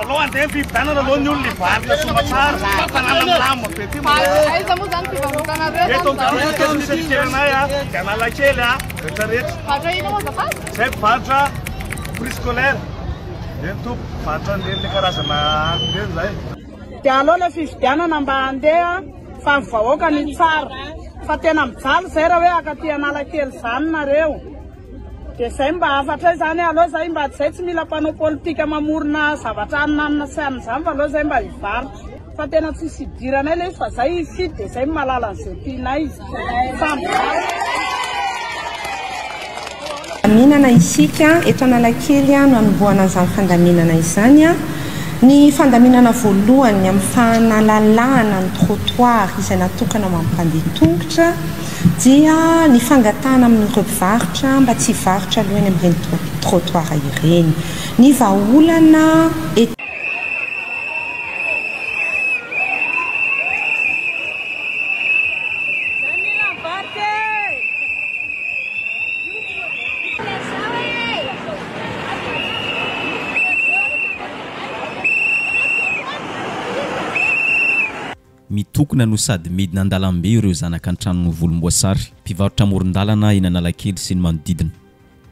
Alao andeha ny fividianana aloha ny olona hivarotra soamatsara fa tanàna milamina be ty mantsy. Aiza moa zany fivarotanareo Eto amin'ny tanàna misy an'ny anay a, dia Analakely a, rehetra rehetra. Mpivarotra inona moa azafady? Zay mpivarotra fruits scolaires. Eny tompoko, mpivarotra an'ireny le karazana hanina ireny zay. Dia aleo le fifidianana mba handeha fa ny vahoaka no hitsara. Fa tena mijaly zay raha hoe haka aty Analakely zany nareo. Dia zay mba hafatray zany aleo zay mba zay tsy mila mpanao politika mamorona zavatra ananina sy an'izany fa aleo zay mba hivarotra fa tena tsisy idiranay le izy fa zay hifidy dia zay mahalala an'izay tianay fa Fandaminana isika eto Analakely no hanombohana an'izany fandaminana izany. Ny fandaminana voalohany amin'ny fanalalahana ny trottoir izay natokana ho an'ny mpandeha tongotra dia ny fangatahana amin'ireo mpivarotra mba tsy hivarotra aloha eny amin'ireny trottoir ireny. Ny vahaolana eto. Mitokona no sady midina an-dalambe ireo zanaka an-tranon'ny volomboasary, mpivarotra amoron-dalana eny Analakely sy ny manodidina.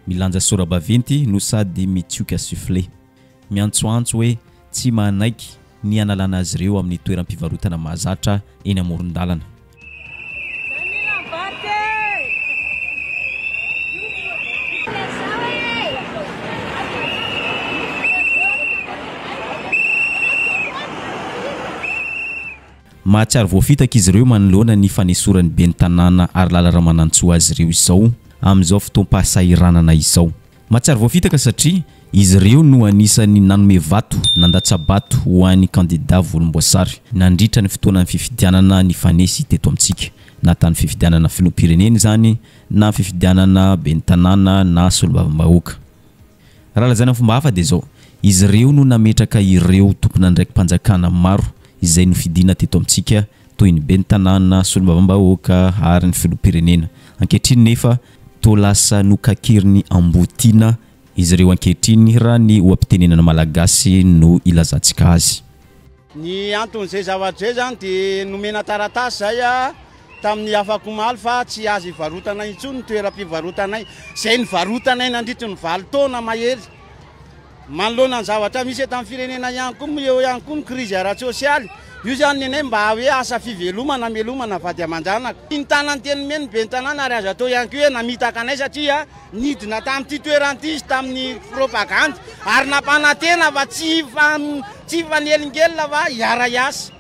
Milanja sora-baventy no sady mitsioka sifflet. Miantsoantso hoe tsy manaiky ny hanalana azy ireo amin'ny toeram-pivarotana mahazatra eny amoron-dalana. Mahatsiaro voafitaka izy ireo manoloana ny fanesoran'ny ben'ny tanàna Harilala Ramanantsoa azy ireo izao amin'izao fotoam-pahasahiranana izao. Mahatsiaro voafitaka satria izy ireo no anisan'ny nanome vato nandatsa-bato ho an'ny kandida volomboasary nandritra ny fotoanan'ny fifidianana nifanesy teto amintsika, na tany fifidianana filoham-pirenena izany na fifidianana ben'ny tanàna na solombavambahoaka. Raha lazaina amin'ny fomba hafa dia izao, izy ireo no nametraka ireo tompon'andraiki-panjakana maro izay nofidiana teto amintsika toy ny ben'ny tanàna, solombavambahoaka ary ny filoham-pirenena. Ankehitriny nefa toa lasa nokakerin'ny amboa tiana izy ireo ankehitriny raha ny oha-pitenenana malagasy no ilazantsika azy. Ny anton'izay zavatra izay izany dia nomena taratasy izay tamin'ny afak'omaly fa tsy azo ivarotana intsony ny toeram-pivarotanay izay nivarotanay nandritry ny valo taona mahery. Manoloana ny zavatra misy eto amin'ny firenena ihany koa moa eo ihany koa ny krizy ara-tsosialy. Io izany ny anay mba hoe asa fivelomana hamelomana vady aman-janaka. Tsy nitana ny teny nomeny ny ben'ny tanàna ary azo atao ihany koa hoe namitaka anay satria nidina tamin'ity toerana ity izy tamin'ny propagandy ary nampanantena fa tsy tsy hifanelingelina fa hiara-hiasa.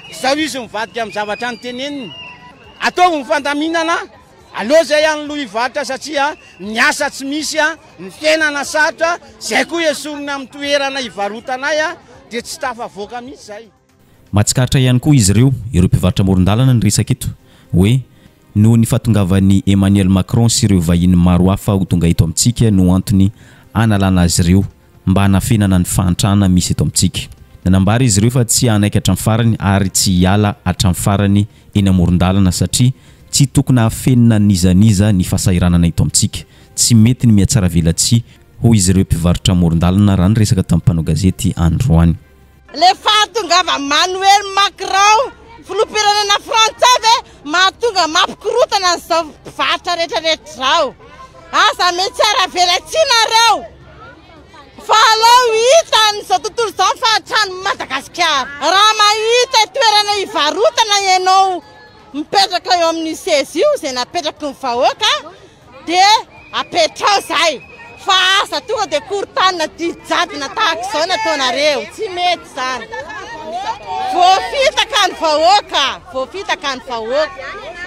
Izao izy mivadika amin'ny zavatra noteneniny. Ataovy ny fandaminana. Aleo zay any loha hivarotra satria ny asa tsy misy, ny fiainana sarotra, zay koa esorina amin'ny toerana hivarotanay dia tsy tafavoaka mihitsy zay. Mahatsikaritra ihany koa izy ireo, ireo mpivarotra amoron-dalana ny resaka eto, hoe noho ny fahatongavan'i Emmanuel Macron sy ireo vahiny maro hafa ho tonga eto amintsika no antony hanalana azy ireo mba hanafenana ny fahantrana misy eto amintsika. Nanambara izy ireo fa tsy hanaiky hatramin'ny farany ary tsy hiala hatramin'ny farany eny amoron-dalana satria tsy tokony hahafenina n'iza n'iza ny fahasahiranana eto amintsika. Tsy mety ny mihatsaravelatsihy, hoy izy ireo mpivarotra amoron-dalana raha niresaka tamin'ny mpanao gazety androany. Le fahatongavan'i Manuel Macron filoham-pirenena frantsay ve mahatonga mampikorotana an'izao mpivarotra rehetra rehetra izao? Aza mitsiaravelatsihy nareo fa aleo hitan'izao tontolo izao ny fahatran'i Madagasikara. Raha mahita toerana hivarotana ianao mipetraka eo amin'io seza io izay napetraky ny vahoaka Dia apetrao zay fa aza tonga dia korotanina didy jadona tahaka izao ny ataonareo, tsy mety izany. Voafitaka ny vahoaka, voafitaka ny vahoaka.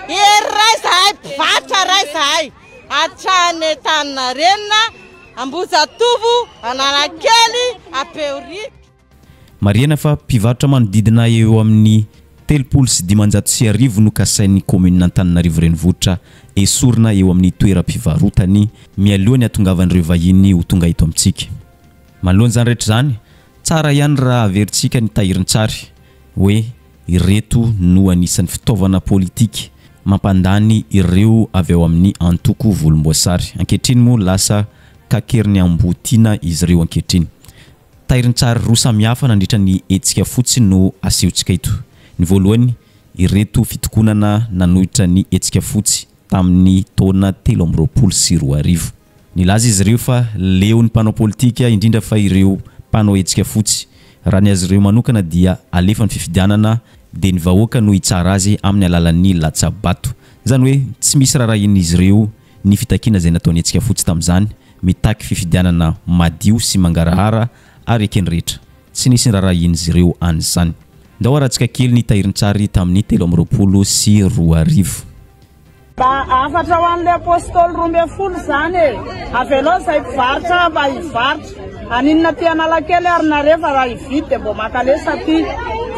Hery iray zahay, mpivarotra iray zahay, hatrany Antaninarenina, Ambohijatovo, Analakely, Behoririka. Marihana fa mpivarotra manodidina eo amin'ny 1530 no kasain'ny kaominina Antananarivo Renivohitra esorina eo amin'ny toeram-pivarotany mialoha ny hatongavan'ireo vahiny ho tonga eto amintsika. Manoloana izany rehetra izany, tsara ihany raha averintsika ny tahirin-tsary hoe ireto no anisan'ny fitaovana politika mampandany ireo avy ao amin'ny antoko volomboasary. Ankehitriny moa lasa kakerin'ny amboa tiana izy ireo ankehitriny. Tahirin-tsary roa samihafa nandritra ny hetsika fotsy no asehontsika eto. Ny voalohany, ireto fitokonana nanohitra ny hetsika fotsy tamin'ny taona 2023. Nilaza izy ireo fa leon'ny mpanao politika, indrindra fa ireo mpanao hetsika fotsy. Raha ny azy ireo manokana dia alefa ny fifidianana dia ny vahoaka no hitsara azy amin'ny alalan'ny latsa-bato. Izany hoe tsy misy rarahian'izy ireo ny fitakiana izay nataon'ny hetsika fotsy tamin'izany, mitaky fifidianana madio sy mangarahara ary eken'ny rehetra. Tsy nisy nirarahian'izy ireo an'izany. Ndao haratsika kely ny tahirin-tsary tamin'ny 2023. Mba hafatra ho an'ilay apostoly 12 izany e! Avelao izay mpivarotra mba hivarotra. Haninona aty Analakely ary nareo fa raha hividy dia mbô mankalesa aty.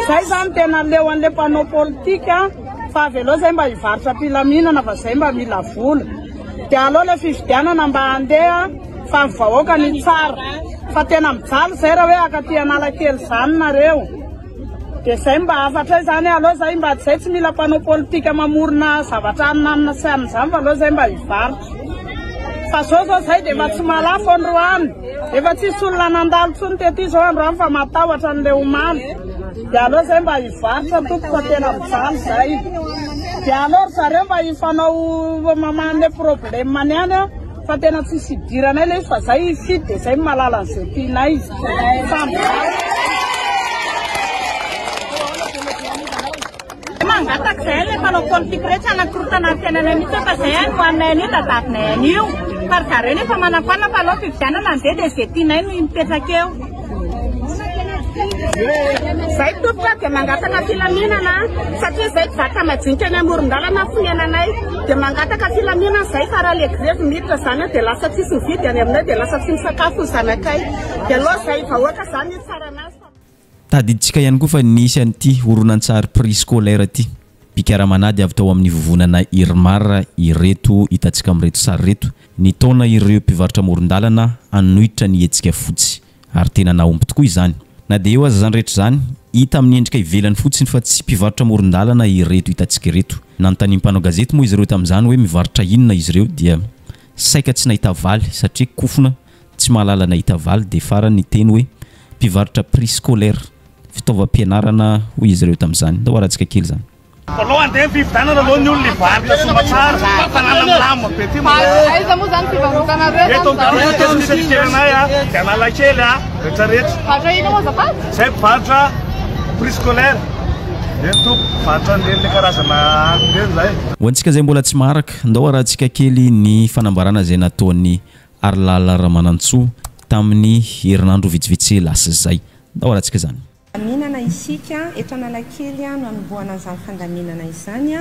Zay izany tena leo an'ilay mpanao politika fa avelao izay mba hivarotra am-pilaminana fa zay mba mila vola. Dia aleo ilay fifidianana mba handeha fa ny vahoaka no hitsara. Fa tena mijaly izay raha hoe haka aty Analakely izany nareo. Dia izay mba hafatray izany aleo izay mba izay tsy mila mpanao politika mamorona zavatra anona sy anona izany fa aleo izay mba hivarotra. Fa zao zao izay dia efa tsy mahalafo androany. Efa tsisy olona nandalo intsony tety izao androany fa matahotra an'ilay omaly. Dia aleo izay mba hivarotra tompoko fa tena mijaly izay. Dia aleo ry zareo mba hifanao mamaha an'ilay problème-ny any an. Fa tena tsisy idiranay ilay izy fa zay hifidy dia zay mahalala an'izay tianay. Mangataka izay ilay mpanao politika ireo tsy hanakorotana ny fiainanay mihitsy fa izay no hohaninay anio tadavinay anio. Fa ry zareo nefa manam-panina fa aleo fifidianana andeha dia izay tianay no mipetraka eo. Zay tompoko a dia mangataka filaminana satria zay mpivarotra majinika any amoron-dalana fonenanay dia mangataka filaminana zay fa raha le grevy miditra zany dia lasa tsisy mividy any aminay dia lasa tsy misakafo ny zanakay dia aleo zay vahoaka zany hitsara anazy fa Tadidintsika ihany koa fa nisy an'ity horonantsary prix scolaire ity. Mpikaramanady avy tao amin'ny vovonana Irmar ireto hitantsika amin'ireto sary ireto. Nitaona ireo mpivarotra amoron-dalana hanohitra ny hetsika fotsy. Ary tena nahomby tokoa izany. Na dia eo aza izany rehetra izany, hita amin'ny endrika ivelany fotsiny fa tsy mpivarotra amoron-dalana ireto hitantsika ireto. Nanontanian'ny mpanao gazety moa izy ireo tamin'izany hoe mivarotra inona izy ireo dia saika tsy nahita valy satria kofona tsy mahalala nahita valy dia farany niteny hoe mpivarotra prix scolaire, fitaovam-pianarana hoy izy ireo tamin'izany. Ndao harantsika kely izany. Aloha andeha ny fifidianana aloha ny olona hivarotra soamatsara fa tanàna milamina be ty Aiza moa zany fivarotanareo Eto amin'ny eto misy antsikeranay a dia Analakely a rehetra rehetra. Varotra inona moa azafady? Zay mpivarotra prix scolaire. Eny tompoko, mpivarotra an'ireny le karazana hanina ireny zay. Ho antsika izay mbola tsy maharaka, ndao arahantsika kely ny fanambarana izay nataon'i Harilala Ramanantsoa tamin'ny herinandro vitsivitsy lasa izay. Ndao arahantsika izany. Fandaminana isika, eto Analakely no anombohana an'izany fandaminana izany.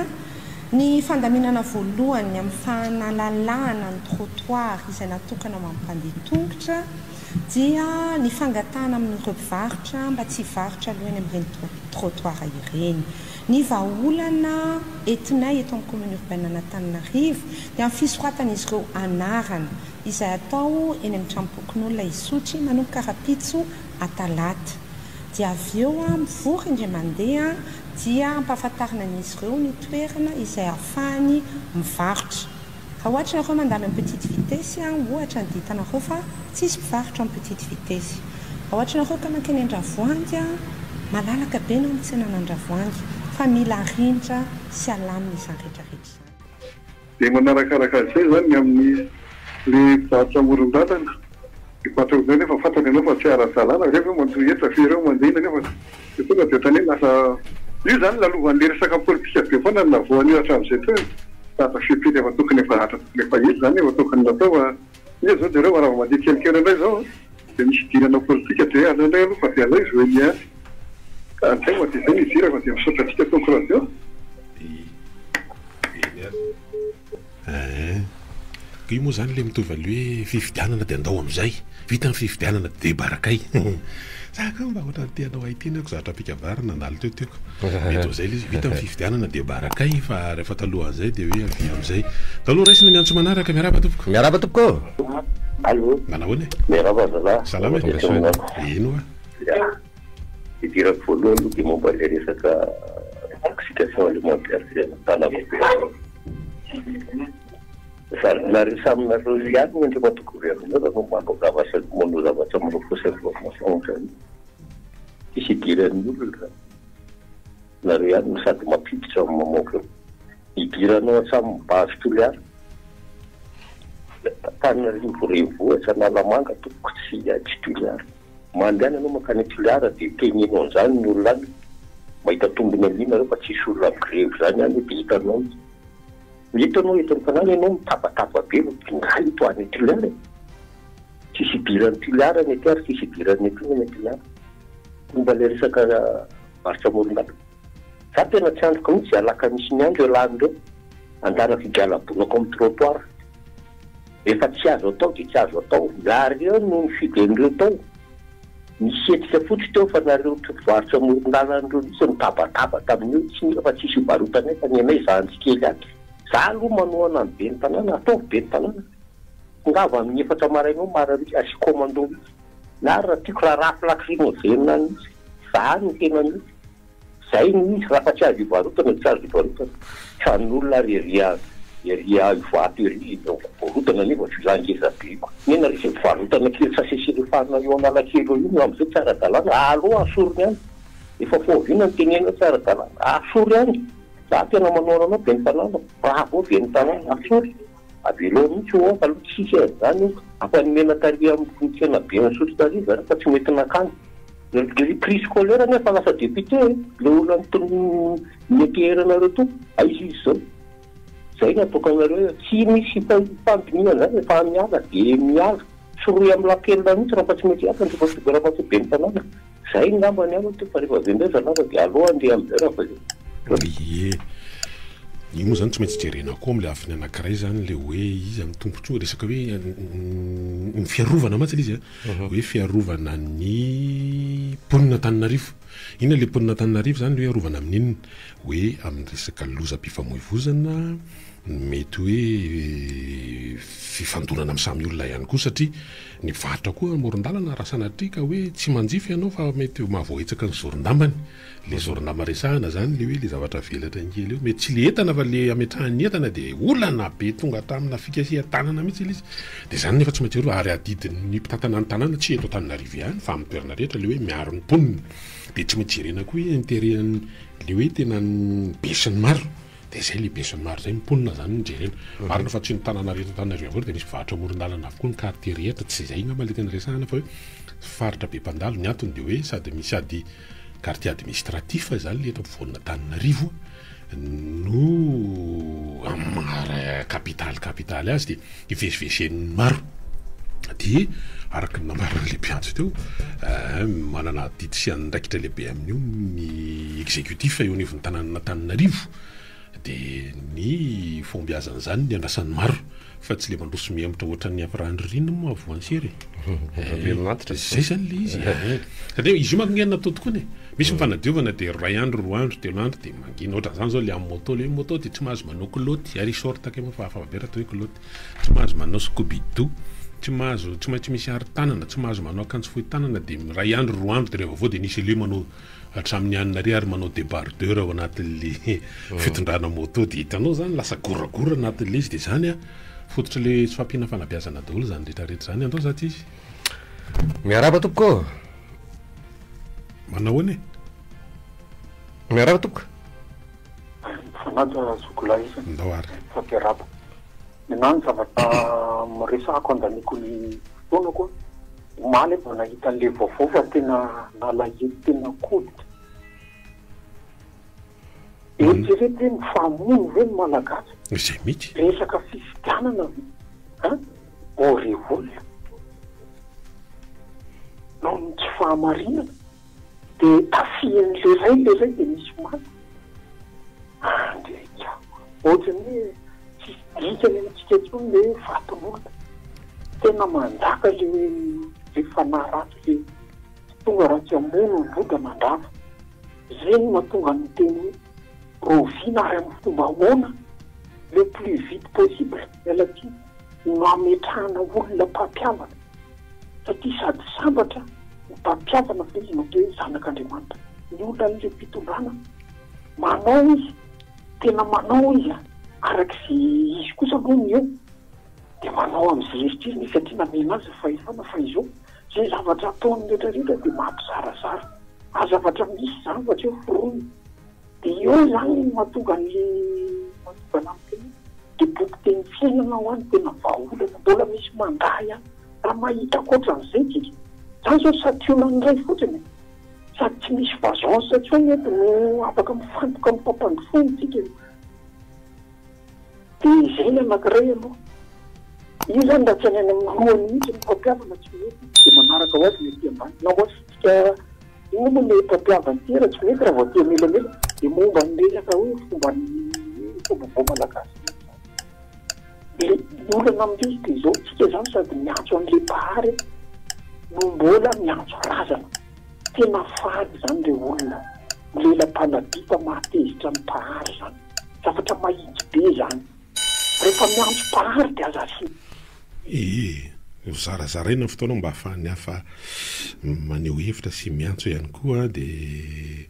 Ny fandaminana voalohany amin'ny fanalalahana ny trottoir izay natokana ho an'ny mpandeha tongotra dia ny fangatahana amin'ireo mpivarotra mba tsy hivarotra aloha eny amin'ireny trottoir ireny. Ny vahaolana entinay eto amin'ny commune urbaine an'Antananarivo dia ny fisoratan'izy ireo anarana izay atao eny amin'ny tranompokonolona Isotry manomboka rahampitso Atalata. Dia avy eo mivory indray mandeha dia ampahafantarina an'izy ireo ny toerana izay ahafahany mivarotra. Raha ohatra nareo mandalo en petite vitesse ohatra dia hitanareo fa tsisy mpivarotra en petite vitesse. Raha ohatra nareo ka mankeny Andravoahangy, malalaka be ny ao amin'ny tsenan'Andravoahangy fa mila arindra sy alamina izany rehetra rehetra izany. Dia manarakaraka an'izay izany ny amin'ny le mpivarotra amoron-dalana, le mpivarotra amoron-dalana nefa fantany ianao fa tsy ara-dalàna, avy eo mandoa hetra ve ireo mandeha iny nefa dia tonga dia ohatran'ny hoe lasa, io izany lalovan'le resaka politika be foana no navoan'io hatramin'izay teo e, zavatra fepetra efa tokony efa hatra tokony efa ela izany efa tokony natao fa io izao jereo fa raha vao mandeha kelikely indray izao an, dia misy idirana politika dia aleo indray aloha fa dia aleo izy ho eny ihany, ka izay moa dia izay no idirako dia misaotra antsika tompoko radio. Eny ary. Eeh. Ka io moa zany le mitovy an'le hoe fifidianana de andao amizay. Vita ny fifidianana de barakay. Za koa mba ohatran'ny te hanao haiteny ako zatra mpikabary nandalo teo teo. Mety ho zay le izy, vita ny fifidianana de barakay fa rehefa talohan'izay de hoe avia amizay. Taloha raisina ny antso manaraka, miarahaba tompoko. Miarahaba tompoko ô. Allô. Manahoana e? Miarahaba zalahy. Salama e. Eny oa. Ya. Idirako voalohany aloha dia momba ilay resaka intoxication alimentaire izay nahitana governemanta. Zary nareo samy nareo ihany ny Andriamatoa Gouverneur no manao zavatra manao zavatra manao fausse information ohatran'io. Tsisy idiran'ny olona zany. Nareo ihany no sady mampiditra no mamoaka eo. Idiranao hatramin'ny base Toliara. Antananarivo renivohitra Analamanga tompoko tsy tsy Toliara. Mandehana ianao mankany Toliara dia teneno an'izany ny olona any. Mahita tombony amin'io nareo fa tsisy olona migrevy zany any dia hitanao mihitsy. Eto ianao eto an-tanàna ianao mitabataba be no nga eto any Toliara e. Tsisy idiran'i Toliara ny aty ary tsisy idiran'ny aty ny any Toliara. Momba ilay resaka varotra amoron-dalana. Za tena tsy andriko mihitsy alakamisy ny andro ialany ireo. Anjara figalabonako amin'ny trottoir. Rehefa tsy azo atao dia tsy azo atao. Nareo no nifidy an'ireo tao. Nisy hetsika fotsy teo fa nareo mpivarotra amoron-dalana ireo mihitsy no nitabataba tamin'io. Tsy mila fa tsisy hivarotanay fa ny anay zandry kely ato. Za aloha manohana ny ben'ny tanàna, ataovy ben'ny tanàna. Tongava amin'ny efatra maraina eo mara mihitsy, asio commando mihitsy. Na ary raha tiako raha rafy lacrymogène any mihitsy. Za no tena mihitsy. Zay no izy, raha fa tsy azo ivarotana dia tsy azo ivarotana. Tranon'olona ary ery ery Ivato ery no varotana nefa villa ngeza be koa. Nena ry zay fivarotana kely sachet cellophane eo Analakely eo io no amizay tsy ara-dalàna, aleo asoriny any. Efa faoviana no tenenina hoe tsy ara-dalàna, asory any. Za tena manohana anao ben'ny tanàna, bravo ben'ny tanàna, asory. Avelao mihitsy ho'a fa aloha tsisy an'izany io. Afa nomena tary amin'ny tsena be Isotry tary zareo fa tsy mety nankany. Ry prix scolaire anie efa lasa député e! Le olona nianteheranareo teo, aiza izy zao? Zay no ataoko anareo hoe tsy misy fandinihana zany efa miala de miala. Sorohy amin'ny lapelina mihitsy raha fa tsy mety hiala ny ramatoa ben'ny tanàna. Zay ngamba ny amiko fa rehefa avy eo indray zalahy dia aleo andeha amizay raha fa zay. Ie. Io moa zany tsy maintsy jerena koa amin'ilay lafiny anankiray zany le hoe iza no tombontsoa, resaka hoe ny fiarovana mantsy le izy a, hoe fiarovana ny mponina Antananarivo. Inona le mponina Antananarivo zany le hoe arovana amin'inona? Hoe amin'ny resaka lozam-pifamoivozana, mety hoe fifandonana amin'ny samy olona ihany koa satria ny mpivarotra koa amoron-dalana raha sanatria ka hoe tsy manjifa ianao fa mety ho mahavoahetsaka ny zoron-dambany. Le zoron-damba resahana zany le hoe le zavatra avelatra kely eo, mety tsy le entana fa le ametrahan'ny entana de olana be tonga hatraminà fikasihan-tanana mihitsy ilay izy. De zany nefa tsy maintsy arovana ary adidin'ny mpitantana ny tanàna tsy eto Antananarivo ihany fa amin'ny toerana rehetra le hoe miaro ny mponina. De tsy maintsy jerena koa hoe intérêt an'le hoe tena ny be sy ny maro. Dia izay lehibe sy ny maro izay, ny mponina izany no jerena. Marina fa tsy ny tanàna rehetra Antananarivo avokoa dia misy mpivarotra amoron-dalana avokoa ny quartier rehetra, tsy izay angamba ilay tena resahana fa hoe faritra be mpandalo. Ny antony dia hoe sady misy ady quartier administratif izany ilay eto ampovoan'Antananarivo no amin'ny maha capitale capitale azy dia ivezivezen'ny maro. Dia araka ny nambaran'ilay mpiantso teo, manana adidy sy andraikitra lehibe amin'io ny exécutif eo anivon'ny tanànan'Antananarivo, dia ny fahombiazan'izany no iandrasan'ny maro fa tsy ilay mandroso mihemotra ohatran'ny ampirahan'ny ririnina moa avoan'ny sery e. Izay izany ilay izy e. Satria izy io manko nge natao tokoa e. Misy ny fanadiovana dia iray andro, roa andro, telo andro dia mangina. Ohatran'izany izao ilay amin'ny moto, ilay hoe moto dia tsy mahazo manao kilaoty ary short kay moa fa hafa be raha atao hoe kilaoty. Tsy mahazo manao scoubidou, tsy mahazo, tsy maintsy misy aro-tanana, tsy mahazo manao akanjo fohy tanana dia iray andro, roa andro dia rehefa avy eo dia nisy ilay manao hatramin'ny anona ary ary manao debardeur ao anatin'ilay fitondrana moto dia hitanao izany lasa goragora anatin'ilay izy dia izany an, fototr'ilay tsy fahampiana fanabeazana daholo izany rehetra rehetra izany, andao za tsy izy. Miarahaba tompoko ô! Manao ahoana e? Miarahaba tompoko. Mifanaja zokolahy isany. Ndao ary. Fampiarahaba. Nenaha ny zavatra resahako andaniako ny fotoanako a. Omaly aho vao nahita an'ilay vaovao fa tena nalahelo tena koditra. Eritrereto hoe mifamono ve ny Malagasy? Izay mihitsy. Resaka fifidianana ve? An? Ô ry olona. Noho ny tsy fahamarinana dia tafihin'ilay iray ilay iray dia misy maty. Andrika. Ohatran'ny hoe tsisy dikany amintsika intsony ilay hoe fatin'olona. Tena manjaka ilay hoe ilay fanahy ratsy ilay tsy tonga raha tsy hamono handrodana handrava. Izay no mahatonga ny miteny hoe rahoviana ary amin'ny fomba ahoana le plus vite possible, miala tsiny, no hametrahana olona mpampihavana satria sady sambatra ny mpampihavana fa izy no atao hoe zanak'Andriamanitra. Ny olan'ilay fitondrana, manao izy, tena manao izy an, araka izay izy kosa aloha ny eo. Dia manao amin'izay eritreriny izy satria namena azy ny fahefana fa izao izay zavatra ataony rehetra rehetra dia mampizarazara. Ary zavatra misy izany fa tsy hoe foronina. Dia eo izany no mahatonga an'le mahatonga anà miteny hoe dia boky teny fiainana ho ahy no tena vahaolana. Mbola misy mandà ihany. Raha mahita ankoatran'izay tsika, izany izao santionany iray fotsiny e. Sady tsy misy vagence intsony eto no afaka mifantoka amin'ny fampandrosoana tsika e. Dia izay ny anankiray aloha. Io izany raha tsy any amin'ny lohany mihitsy ny mpampihavana tsy mety dia manaraka ho azy ny aty ambany. Na ho asiantsika inona moa ilay mpampihavana ity raha tsy mety raha vao aty amelamela dia momba ny resaka hoe fomban'ny fomba malagasy. Dia ny olana amin'ilay izy dia izao, tsika izany sady miantso an'ilay Mpahary no mbola miantso razana. Tena faly izany ireo olona milela-panabita mahatezitra ny Mpahary izany. Zavatra mahitsy be izany. Rehefa miantso Mpahary dia aza asiana. Ee, ho zarazaraina ny fotoana mba ahafahan'ny hafa maneho hevitra sy miantso ihany koa dia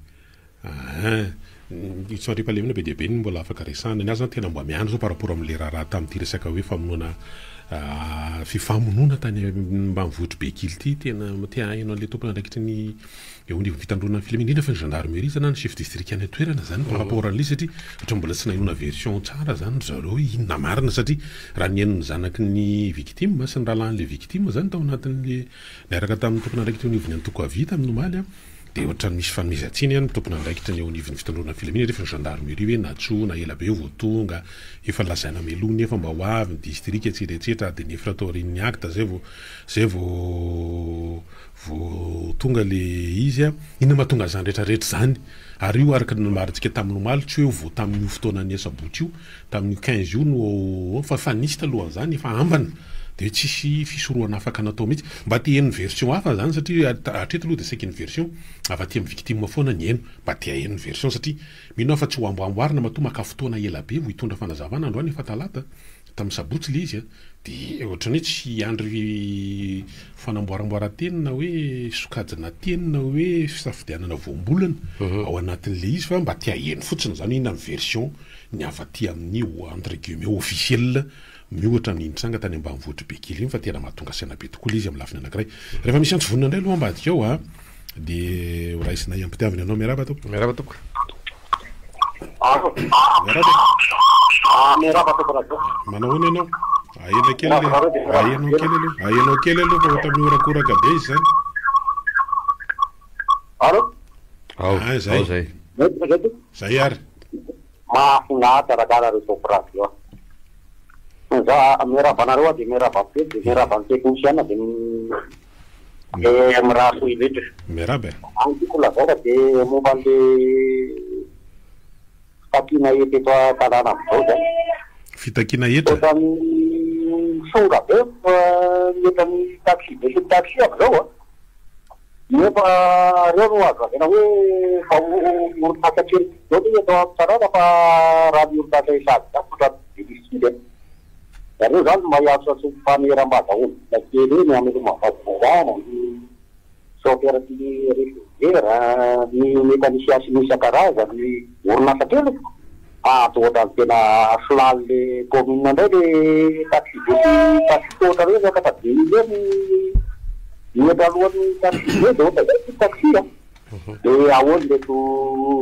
Aa ny tsy fandriampahalemana be dia be no mbola afaka resahana. Ny ahy zany tena mba miandry zao par rapport amin'ilay raharaha tamin'ity resaka hoe famonoana fifamonoana tany ambanivohitr'i Bekily ity. Tena te haheno an'ilay tompon'andraikitry ny eo anivon'ny fitandroana ny filaminana, indrindra fa ny gendarmerie zany na ny chef district any an-toerana zany par rapport an'ilay izy satria ohatran'ny mbola tsy nahenoana version tsara zany ry zareo hoe inona marina satria raha nihaino ny zanaky ny victime sy ny rahalahin'ilay victime zany tao anatin'ilay niaraka tamin'ny tompon'andraikitra eo anivon'ny antoko Avia tamin'ny omaly an. Dia ohatran'ny misy fanomezan-tsiny ihany ny tompon'andraikitra ny eo anivon'ny fitandroana ny filaminana rehefa ny gendarmerie hoe natsoina ela be vao tonga, efa lazaina mialoha nefa mba ho avy ny distrika etsetra etsetra adiny efatra taorian'ny acte zay vao zay vao vao tonga le izy a! Inona mahatonga an'izany rehetra rehetra izany? Ary io araka ny nambarantsika tamin'ny omaly tsy hoe vao tamin'io fotoanan'ny asabotsy io, tamin'io 15 io no fa efa nisy talohan'izany efa ambana. Dia tsisy fisorohana afaka natao mihitsy. Mba te heno ny version hafa zany satria hatreto aloha dia saika ny version avy aty amin'ny victime foana ny heno. Mba te haheno ny version satria mino aho fa tsy ho amboamboarina matoa maka fotoana ela be vao hitondra fanazavana androany efa talata, tamin'ny sabotsy ilay izy a. Dia ohatran'ny hoe tsy hiandry fanamboaramboaran-teny na hoe sokajina teny na hoe fisafidianana voambolana ao anatin'ilay izy fa mba te haheno fotsiny izany hoe inona ny version ny avy aty amin'ny entre guillemets officiel Miohatra amin'iny tranga tany ambanivohitr'i Bekily iny fa tena mahatonga saina be tokoa ilay izy amin'ny lafiny anankiray. Rehefa misy antso vonona indray aloha ambadika ao a, dia ho raisinay am-pitiavana ianao. Miarahaba tompoko. Miarahaba tompoko. Allo. Miarahaba. Ah, miarahaba tompoko radio. Manao ahoana ianao? Ahena kely le, ahenao kely aloha, ahenao kely aloha fa ohatra mihorakoraka be izy izany. Allo. Ao, Ah, zay. ao zay. Zay ary. Mahafinaritra rangahy nareo tompoko radio a. Za miarahaba anareo aho dia miarahaba an'i Pety dia miarahaba ny teknisiana dia dia mirary soa indrindra. Miarahaba e. Ny tiako holazaina dia momba an'le fitakiana hetra eto an-tanàna amin'izao zany. Fitakiana hetra? Ohatran'ny misonga be ny hetran'ny taxi be sy ny taxi amin'izao a. Nefa reo no azo lazaina hoe efa orinasa kely zao aloha eto an-tanàna fa raha ny orinasa efa azo zany ohatran'ny tsy de misy firy e. Zareo zany mahay antsoantso mifaneram-bazahoana kely eny amin'ny mavazana, ny chauffeur sy ny receveur, ny mécanicien sy ny isan-karazany, ny orinasa kely e. Fa toa ohatran'ny tena solal'le commune indray le taxi be sy taxi ohatra hoe miakatra dimy millions ny ny hetra alohan'ny taxi be dia ohatra izay ny taxi a! Dia ahoana ireto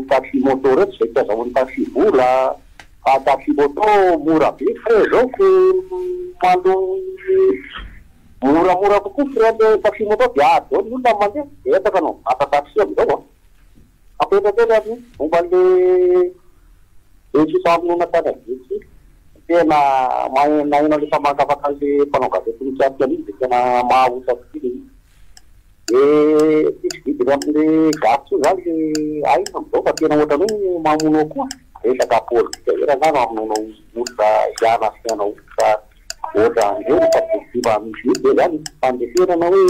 taxi moto ireto izay tsy azahoan'ny taxi vola fa taxi moto mora be frais zao ko mandoa moramora kokoa frais le taxi moto dia ady daholo ny olona mandeha dia betsaka no mivata taxi amin'izao a! Apetraka kely ary momba le le fifamonoana tany Abetsi. Tena naheno an'le famakafaka an'le mpanao gazety mikasika an'iny dia tena mahaosa tokoa le izy. De tsisy vidiny amle gasy tsony zany le aina amzao fa tena ohatran'ny hoe mamono akoho. Resaka politika ve rangahy no hamonoana olona hiala fiainana olona Ohatran'ireny fa tsy mba misy mihitsy ve zany fandresenana hoe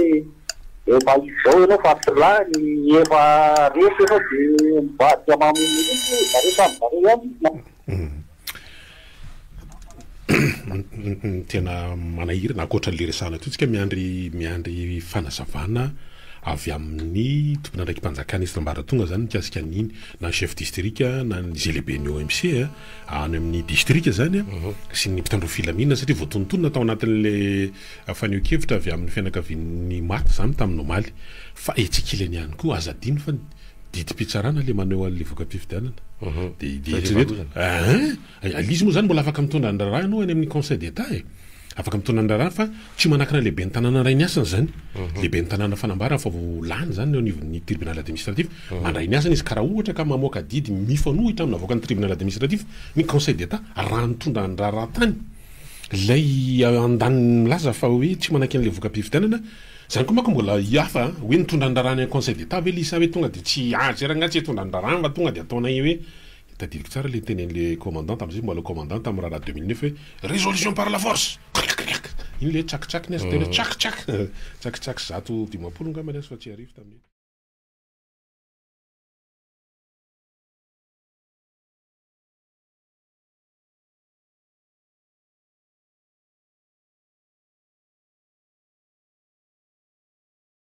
efa izao ianao fa tsy lany, efa resy ianao de mivadika mamono mihitsy hoe zareo samy zareo ihany izy na. Ny tena manahirana ankoatra an'le resahana teo tsika miandry miandry fanazavana. avy amin'ny tompon'andraiki-panjakana isan'ambaratonga zany mikasika an'iny, na ny chef district na ny izay lehiben'ny OMC any amin'ny district zany sy ny mpitandro filaminana satria voatonontonona tao anatin'le fanehoan-kevitra avy amin'ny fianakavian'ny maty zany tamin'ny omaly. Fa etsy ankilany ihany koa aza adino fa ny didim-pitsarana le maneho an'le voka-pifidianana. De de eritrereto, ein! Ilay izy moa izany mbola afaka mitondra ny raharaha ianao any amin'ny conseil d'Etat e! Afaka mitondra ny raharaha fa tsy manakana ny lehiben'ny tanàna handray ny asany izany. Lehiben'ny tanàna fanambara fa vao lany izany eo anivon'ny tribunal administratif, mandray ny asany izy ka raha ohatra ka mamoaka didy mifanohitra amin'ny navoakan'ny tribunal administratif ny conseil d'Etat raha nitondra ny raharaha tany ilay andaniny milaza fa hoe tsy manaiky an'ilay voka-pifidianana, izany koa manko mbola hafa hoe nitondra ny raharaha any amin'ny conseil d'Etat ve ilay izy sa hoe tonga dia tsy azo zay rangahy tsy hitondra ny raharaha fa tonga dia ataonay hoe Tadidiko tsara le nitenenin'le commandant tamzay mbola commandant tam raharaha 2009 hoe résolution par la force! Krikrik! Iny le tsaky tsaky ny azy tena hoe tsaky tsaky! Tsaky tsaky 150 ngambany azy fa tsy arivo tamin'iny.